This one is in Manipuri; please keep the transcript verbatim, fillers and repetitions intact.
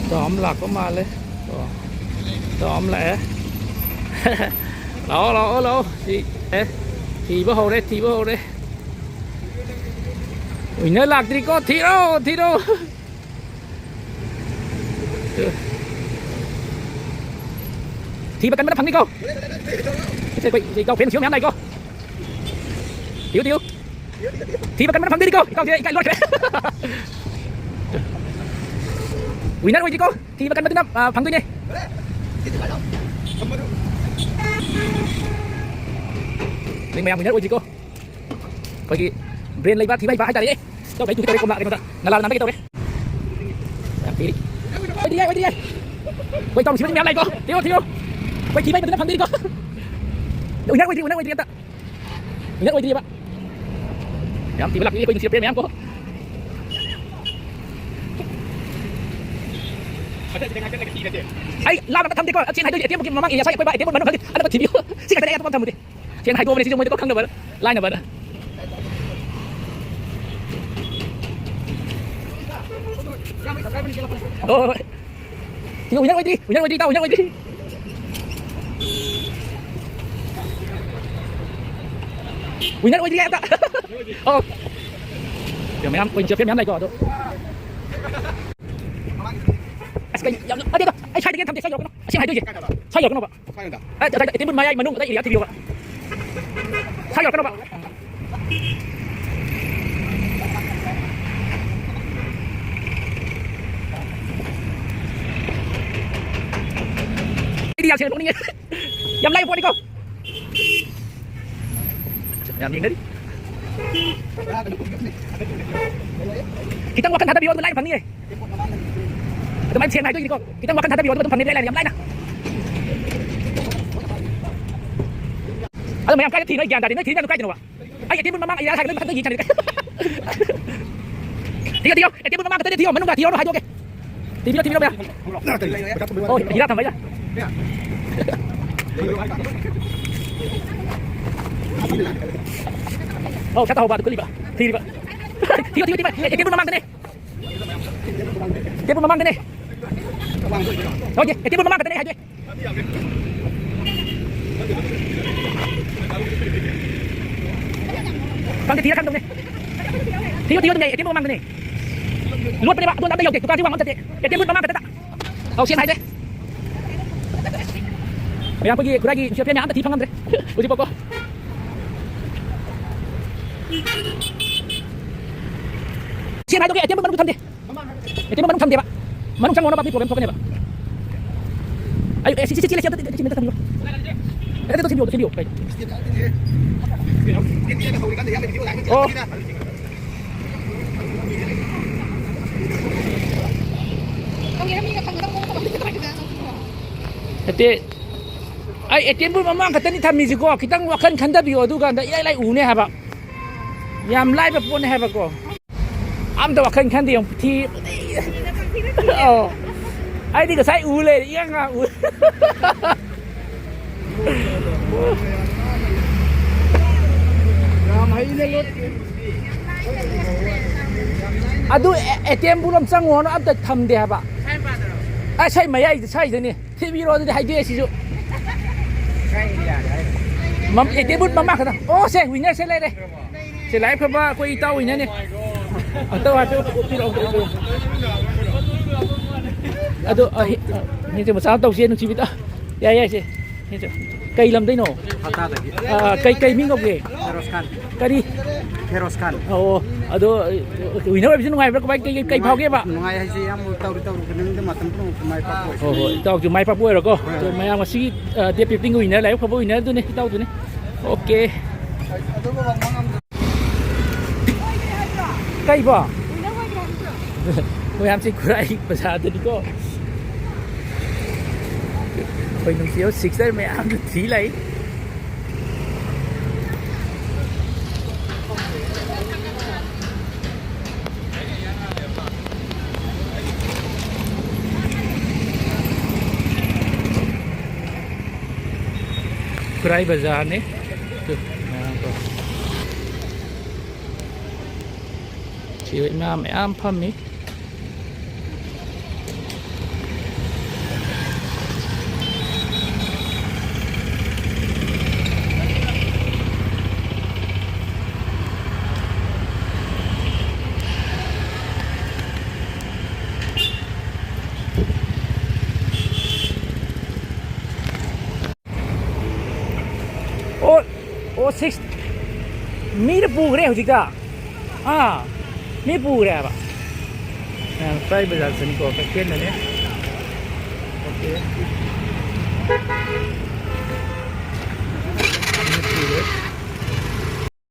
ꯇꯣ ꯑꯃ ꯂꯥꯛꯄ ꯃꯥꯜꯂꯦ꯫ ꯇꯣ, ꯇꯣ ꯑꯃ ꯂꯥꯛꯑꯦ꯫ ꯂꯥꯛꯑꯣ, ꯂꯥꯛꯑꯣ, ꯂꯥꯛꯑꯣ꯫ ꯁꯤ, ꯑꯦ, ꯊꯤꯕ ꯍꯧꯔꯦ, ꯊꯤꯕ ꯍꯧꯔꯦ꯫ ꯋꯤꯅꯔ ꯂꯥꯛꯇ꯭ꯔꯤꯀꯣ? ꯊꯤꯔꯣ, ꯊꯤꯔꯣ꯫ ꯊꯤꯕ ꯀꯟꯕꯅ ꯐꯪꯅꯤꯀꯣ꯫ ꯁꯦ, ꯑꯩꯈꯣꯏ ꯏꯇꯥꯎ ꯐꯦꯟ ꯅꯨꯡꯁꯤꯕ ꯃꯌꯥꯝ ꯂꯥꯛꯏꯀꯣ꯫ ꯊꯤꯌꯨ, ꯊꯤꯌꯨ꯫ ꯊꯤꯕ ꯀꯟꯕꯅ ꯐꯪꯗꯣꯏꯅꯤꯀꯣ꯫ ꯏꯇꯥꯎꯁꯦ ꯏꯀꯥꯏ ꯂꯣꯏꯈ꯭ꯔꯦ꯫ ꯋꯤꯅꯔ ꯑꯣꯏꯗ꯭ꯔꯤꯀꯣ꯫ ꯊꯤꯕ ꯀꯟꯕꯗꯨꯅ, ꯑ, ꯐꯪꯗꯣꯏꯅꯦ꯫ ꯅꯣꯏ ꯃꯌꯥꯝ ꯋꯤꯅꯔ ꯑꯣꯏꯗ꯭ꯔꯤꯀꯣ꯫ ꯑꯩꯈꯣꯏꯒꯤ ꯕ꯭ꯔꯦꯟ ꯂꯩꯕ ꯊꯤꯕ ꯍꯩꯕ ꯍꯥꯏꯇꯥꯔꯦ꯫ ꯏꯇꯥꯎ, ꯑꯩ ꯇꯨꯒꯦ ꯇꯧꯔꯦ, ꯀꯣꯝꯂꯥ ꯀꯩꯅꯣꯗ, ꯅꯂꯥꯗ ꯅꯥꯟꯊꯒꯦ ꯇꯧꯔꯦ꯫ ꯌꯥꯝ ꯊꯤꯔꯤ꯫ ꯑꯣꯏꯗ꯭ꯔꯤꯌꯦ, ꯑꯣꯏꯗ꯭ꯔꯤꯌꯦ꯫ ꯑꯩꯈꯣꯏ ꯏꯇꯥꯎ ꯅꯨꯡꯁꯤꯕ ꯃꯌꯥꯝ ꯂꯥꯛꯏꯀꯣ꯫ ꯊꯤꯌꯨ, ꯊꯤꯌꯨ꯫ ꯑꯩꯈꯣꯏ ꯊꯤꯕ ꯍꯩꯕꯗꯨꯅ ꯐꯪꯗꯣꯏꯅꯤꯀꯣ꯫ ꯋꯤꯅꯔ ꯑꯣꯏꯗ꯭ꯔꯤ, ꯋꯤꯅꯔ ꯑꯣꯏꯗ꯭ꯔꯤ ꯑꯝꯇ꯫ ꯋꯤꯅꯔ ꯑꯣꯏꯗ꯭ꯔꯤꯑꯕ꯫ ꯌꯥꯝ ꯊꯤꯕ ꯂꯥꯛꯄꯤꯔꯤ ꯑꯩꯈꯣꯏ ꯅꯨꯡꯁꯤꯕ ꯐ꯭ꯔꯦꯟ ꯃꯌꯥꯝ ꯀꯣ꯫ ꯑꯩ ꯂꯥꯞꯅ ꯊꯝꯗꯦꯀꯣ, ꯆꯦꯟ ꯍꯥꯏꯗꯣꯏꯁꯦ ꯑꯦ ꯇꯤ ꯑꯦꯝꯒꯤ ꯃꯃꯥꯡ ꯑꯦꯔꯤꯌꯥ ꯁ꯭ꯋꯥꯏ ꯑꯩꯈꯣꯏ ꯕꯥ ꯑꯦ ꯇꯤ ꯑꯦꯝ ꯃꯅꯨꯡ ꯈꯪꯗꯦ, ꯑꯅꯛꯄ ꯊꯤꯕꯤꯌꯨ꯫ ꯁꯤ ꯈꯛꯇꯅꯦ ꯑꯩ ꯑꯇꯣꯞꯄ ꯊꯝꯃꯨꯗꯦ꯫ ꯁꯦꯡꯅ ꯍꯥꯏꯗꯣꯛꯑꯕꯅꯦ ꯁꯤꯁꯨ ꯃꯣꯏꯗ ꯀꯣ ꯈꯪꯅꯕ ꯂꯥꯏꯅꯕꯅ꯫ ꯍꯣꯏ, ꯍꯣꯏ, ꯍꯣꯏ꯫ ꯁꯤꯒ ꯋꯤꯅꯔ ꯑꯣꯏꯗ꯭ꯔꯤ, ꯋꯤꯅꯔ ꯑꯣꯏꯗ꯭ꯔꯤ, ꯏꯇꯥꯎ, ꯋꯤꯅꯔ ꯑꯣꯏꯗ꯭ꯔꯤ꯫ ꯋꯤꯅꯔ ꯑꯣꯏꯗ꯭ꯔꯤ ꯑꯝꯇ꯫ ꯑꯣ꯫ ꯁꯤꯗ ꯃꯌꯥꯝ ꯑꯩꯈꯣꯏ ꯖꯦꯐꯦ ꯃꯌꯥꯝ ꯂꯩꯀꯣ, ꯑꯗꯣ꯫ ꯑꯁ, ꯀꯩ ꯌꯥꯝ, ꯑꯗꯨꯗ, ꯑꯩ ꯁ꯭ꯋꯥꯏꯗꯒꯤ ꯊꯝꯗꯦ, ꯁ꯭ꯋꯥꯏ ꯌꯧꯔꯛꯀꯅꯨ꯫ ꯑꯁꯤ ꯍꯥꯏꯗꯣꯏꯁꯦ꯫ ꯁ꯭ꯋꯥꯏ ꯌꯧꯔꯛꯀꯅꯨꯕ꯫ ꯁ꯭ꯋꯥꯏꯗ? ꯑ, ꯑ, ꯑ, ꯇꯦꯝꯕꯨꯜ ꯃꯌꯥꯏ ꯃꯅꯨꯡ ꯑꯗ ꯑꯦꯔꯤꯌꯥ ꯊꯤꯕꯤꯌꯣꯕ꯫ ꯁ꯭ꯋꯥꯏ ꯌꯧꯔꯛꯀꯅꯣꯕ꯫ ꯑꯩꯗꯤ ꯌꯥꯝ ꯁꯦꯡꯅ ꯅꯣꯛꯅꯤꯡꯉꯦ꯫ ꯌꯥꯝ ꯂꯥꯏꯕ ꯄꯣꯠꯅꯤꯀꯣ꯫ ꯌꯥꯝ ꯌꯦꯡꯅꯔꯤ꯫ ꯈꯤꯇꯪ ꯋꯥꯈꯜ ꯊꯥꯗꯕꯤꯌꯣ, ꯑꯗꯨ ꯂꯥꯏꯅ ꯐꯪꯅꯤꯌꯦ꯫ ꯑꯗꯨꯃꯥꯏꯅ ꯁꯦꯡꯅ ꯍꯥꯏꯗꯣꯏꯅꯤꯀꯣ꯫ ꯈꯤꯇꯪ ꯋꯥꯈꯜ ꯊꯥꯗꯕꯤꯌꯣ, ꯑꯗꯨꯒ ꯑꯗꯨꯝ ꯐꯪꯅꯤ, ꯂꯥꯏ ꯂꯥꯏꯅ, ꯌꯥꯝ ꯂꯥꯏꯅ꯫ ꯑꯗꯣ ꯃꯌꯥꯝ ꯀꯥꯏꯗ ꯊꯤꯔꯤꯅꯣ? ꯑꯩ ꯒ꯭ꯌꯥꯟ ꯇꯥꯗꯦ꯫ ꯅꯣꯏ ꯊꯤꯔꯤꯅꯣ ꯀꯥꯏꯗꯅꯣꯕ? ꯑꯩ ꯑꯦ ꯇꯤ ꯑꯦꯝ ꯃꯃꯥꯡ ꯑꯦꯔꯤꯌꯥ ꯍꯥꯏꯒ ꯅꯣꯏ ꯃꯊꯛꯇ ꯌꯦꯡ ꯁꯥꯟꯅꯔꯦ꯫ ꯊꯤꯌꯣ, ꯊꯤꯌꯣ꯫ ꯑꯦ ꯇꯤ ꯑꯦꯝ ꯃꯃꯥꯡ ꯈꯛꯇꯅꯦ ꯊꯤꯌꯣ, ꯃꯅꯨꯡꯗ ꯊꯤꯌꯣ, ꯍꯥꯏꯗꯣꯛꯀꯦ꯫ ꯊꯤꯕꯤꯔꯣ, ꯊꯤꯕꯤꯔꯣ, ꯃꯌꯥꯝ꯫ ꯑꯣ, ꯍꯤꯗꯥꯛ ꯊꯝꯕ ꯍꯥꯏꯔ? ꯑꯧ, ꯁꯠ ꯇꯧꯍꯧꯕ, ꯑꯗꯨ ꯀꯨꯂꯤꯕ, ꯊꯤꯔꯤꯕ꯫ ꯊꯤꯌꯣ, ꯊꯤꯌꯣ, ꯊꯤꯌꯣ꯫ ꯑꯦ, ꯇꯦꯝꯄꯜ ꯃꯃꯥꯡꯗꯅꯦ꯫ ꯇꯦꯝꯄꯜ ꯃꯃꯥꯡꯗꯅꯦ꯫ ꯍꯧꯖꯤꯛ ꯑꯦ ꯇꯤ ꯑꯦꯝ ꯕꯨꯠ ꯃꯃꯥꯡ ꯈꯛꯇꯅꯦ ꯑꯩ ꯍꯥꯏꯗꯣꯏ꯫ ꯈꯪꯗꯦ, ꯊꯤꯔ ꯈꯪꯗꯧꯅꯦ꯫ ꯊꯤꯌꯨ, ꯊꯤꯌꯨ ꯑꯗꯨꯝ ꯌꯥꯏ, ꯑꯦ ꯇꯤ ꯑꯦꯝ ꯕꯨꯠ ꯃꯃꯥꯡꯗꯅꯦ꯫ ꯂꯣꯠꯄꯅꯦꯕ, ꯑꯗꯣꯝꯗ ꯑꯝꯇ ꯌꯧꯗꯦ, ꯗꯨꯀꯥꯟꯁꯤ ꯋꯥꯡꯕ ꯑꯝ ꯆꯠꯇꯦ꯫ ꯑꯦ ꯇꯤ ꯑꯦꯝ ꯕꯨꯠ ꯃꯃꯥꯡ ꯈꯛꯇꯗ꯫ ꯑꯧ, ꯁꯦꯡꯅ ꯍꯥꯏꯗ꯭ꯔꯦ꯫ ꯃꯌꯥꯝ ꯑꯩꯈꯣꯏꯒꯤ ꯈꯨꯔꯥꯏꯒꯤ ꯁꯦꯜꯐꯤ ꯃꯌꯥꯝ ꯑꯝꯇ ꯊꯤ ꯐꯪꯉꯝꯗ꯭ꯔꯦ ꯍꯧꯖꯤꯛꯐꯥꯎꯀꯣ꯫ ꯁꯦꯡꯅ ꯍꯥꯏꯗꯣꯛꯀꯦ, ꯑꯦ ꯇꯤ ꯑꯦꯝ ꯕꯨꯠ ꯃꯅꯨꯡ ꯊꯝꯗꯦ꯫ ꯑꯦ ꯇꯤ ꯑꯦꯝ ꯃꯅꯨꯡ ꯊꯝꯗꯦꯕ꯫ ꯃꯅꯨꯡ ꯆꯪꯉꯨꯔꯕ ꯑꯗꯨꯗꯤ ꯄ꯭ꯔꯣꯕ꯭ꯂꯦꯝ ꯊꯣꯛꯀꯅꯦꯕ꯫ ꯑꯩ, ꯑꯦ, ꯁꯤ, ꯁꯤ, ꯁꯤ, ꯁꯤ ꯂꯩꯁꯤ, ꯑꯝꯇ, ꯑꯝꯇ, ꯑꯝꯇ ꯊꯝꯕꯤꯌꯣ꯫ ꯑꯦ, ꯑꯗꯨ ꯁꯤꯟꯕꯤꯌꯣ, ꯑꯗꯨ ꯁꯤꯟꯕꯤꯌꯣ꯫ ꯑꯣ꯫ ꯅꯠꯇꯦ, ꯑꯩ ꯑꯦ ꯇꯤ ꯑꯦꯝ ꯕꯨꯠ ꯃꯃꯥꯡ ꯈꯛꯇꯅꯤ ꯊꯝꯃꯤꯁꯤꯀꯣ, ꯈꯤꯇꯪ ꯋꯥꯈꯜ ꯈꯟꯊꯕꯤꯌꯣ, ꯑꯗꯨꯀꯥꯟꯗ ꯏꯔꯥꯏ ꯂꯥꯏ ꯎꯅꯦ ꯍꯥꯏꯕ꯫ ꯌꯥꯝ ꯂꯥꯏꯕ ꯄꯣꯠꯅꯦ ꯍꯥꯏꯕꯀꯣ꯫ ꯑꯝꯇ ꯋꯥꯈꯜ ꯈꯟꯗꯦ, ꯌꯦꯡꯉꯨ, ꯊꯤ-, ꯑꯧ꯫ ꯑꯩꯗꯤ ꯉꯁꯥꯏ ꯎ ꯂꯩꯔꯦ, ꯏꯉꯥ ꯉꯥ ꯎ꯫ ꯌꯥꯝ ꯍꯩꯅꯦ, ꯂꯣꯠ-, ꯑꯗꯨ ꯑꯦ-, ꯑꯦ ꯇꯤ ꯑꯦꯝ ꯕꯨꯠ ꯑꯃ ꯆꯪꯉꯣꯅ ꯑꯝꯇ ꯊꯝꯗꯦ ꯍꯥꯏꯕ꯫ ꯑꯩ ꯁꯥꯏ ꯃꯌꯥꯏꯗ, ꯁꯥꯏꯗꯅꯤ꯫ ꯊꯤꯕꯤꯔꯣ ꯑꯗꯨꯗꯤ ꯍꯥꯏꯗꯣꯛꯑꯦ ꯁꯤꯁꯨ꯫ ꯃꯝ-, ꯑꯦ ꯇꯤ ꯑꯦꯝ ꯕꯨꯠ ꯃꯃꯥꯡ ꯈꯛꯇꯪ꯫ ꯑꯣ, ꯁꯦ, ꯋꯤꯟꯅꯔꯁꯦ ꯂꯩꯔꯦ꯫ ꯁꯦ, ꯂꯥꯏꯕꯛ ꯐꯕ ꯑꯩꯈꯣꯏ ꯏꯇꯥꯎ ꯋꯤꯟꯅꯔꯅꯦ꯫ ꯑꯝꯇ ꯍꯥꯏꯐꯦꯠ ꯎꯠꯄꯤꯔꯛꯑꯣ, ꯎꯠꯄꯤꯔꯛꯑꯣ꯫ ꯑꯗꯣ, ꯑ, ꯍꯤ-, ꯑ, ꯍꯤꯟꯁꯦ ꯃꯆꯥ ꯑꯃ ꯇꯧꯁꯦ, ꯅꯨꯡꯁꯤꯕꯤꯗ꯫ ꯌꯥꯏ, ꯌꯥꯏ, ꯁꯦ꯫ ꯍꯤꯟꯁꯦ꯫ ꯀꯩ ꯂꯝꯗꯩꯅꯣ? ꯍꯇꯥꯗꯒꯤ꯫ ꯑ, ꯀꯩ, ꯀꯩ ꯃꯤꯡ ꯀꯧꯒꯦ? ꯐꯦꯔꯣꯖ ꯈꯥꯟ꯫ ꯀꯔꯤ? ꯐꯦꯔꯣꯖ ꯈꯥꯟ꯫ ꯑꯣ, ꯑꯗꯣ, ꯑ, ꯋꯤꯟꯅꯔ ꯑꯣꯏꯕꯁꯤ ꯅꯨꯡꯉꯥꯏꯕ꯭ꯔꯥ? ꯀꯃꯥꯏ, ꯀꯩ, ꯀꯩ ꯅꯨꯡꯉꯥꯏ-, ꯐꯥꯎꯒꯦꯕ? ꯅꯨꯡꯉꯥꯏ ꯍꯥꯏꯁꯦ, ꯏꯌꯥꯝꯕ, ꯇꯧꯔꯤ ꯇꯧꯔꯤꯕꯅꯤꯗ ꯃꯇꯝ ꯄꯨꯝꯅꯃꯛꯇ ꯃꯥꯏ ꯄꯥꯛꯄ ꯑꯣꯏꯁꯅꯨ꯫ ꯍꯣꯏ, ꯍꯣꯏ, ꯏꯇꯥꯎꯁꯨ ꯃꯥꯏ ꯄꯥꯛꯄ ꯑꯣꯏꯔꯣꯀꯣ꯫ ꯍꯣꯏ, ꯑꯗꯣ ꯍꯣꯏ꯫ ꯃꯌꯥꯝ ꯉꯁꯤꯒꯤ, ꯑ, ꯗꯦꯠ ꯐꯤꯐꯇꯤꯟꯒꯤ ꯋꯤꯟꯅꯔ, ꯂꯥꯏꯕꯛ ꯐꯕ ꯋꯤꯟꯅꯔꯗꯨꯅꯤ, ꯏꯇꯥꯎꯗꯨꯅꯤ꯫ ꯑꯣꯀꯦ꯫ ꯀꯩꯕꯣ? ꯃꯌꯥꯝꯁꯤ ꯈꯨꯔꯥꯏ ꯕꯖꯥꯔꯗꯅꯤꯀꯣ꯫ ꯑꯩꯈꯣꯏ ꯅꯨꯡꯁꯤꯕ ꯁꯤꯁꯇꯔ ꯃꯌꯥꯝꯁꯨ ꯊꯤ ꯂꯩ꯫ ꯈꯨꯔꯥꯏ ꯕꯖꯥꯔꯅꯤ꯫ ꯇꯨ, ꯃꯌꯥꯝ ꯇꯧ꯫ ꯁꯤ ꯏꯃꯥ ꯃꯌꯥꯝ ꯐꯝꯃꯤ꯫ ꯁꯤꯛꯁ꯫ ꯃꯤꯅ ꯄꯨꯈ꯭ꯔꯦ ꯍꯧꯖꯤꯛꯇ꯫ ꯑꯥ꯫ ꯃꯤ ꯄꯨꯈ꯭ꯔꯦ ꯍꯥꯏꯕ꯫ ꯃꯌꯥꯝ ꯁ꯭ꯋꯥꯏ ꯕꯖꯥꯔ ꯆꯅꯤꯀꯣ, ꯀꯩꯊꯦꯜꯗꯅꯦ꯫ ꯑꯣꯀꯦ꯫ ꯃꯤ ꯄꯨꯈ꯭ꯔꯦ꯫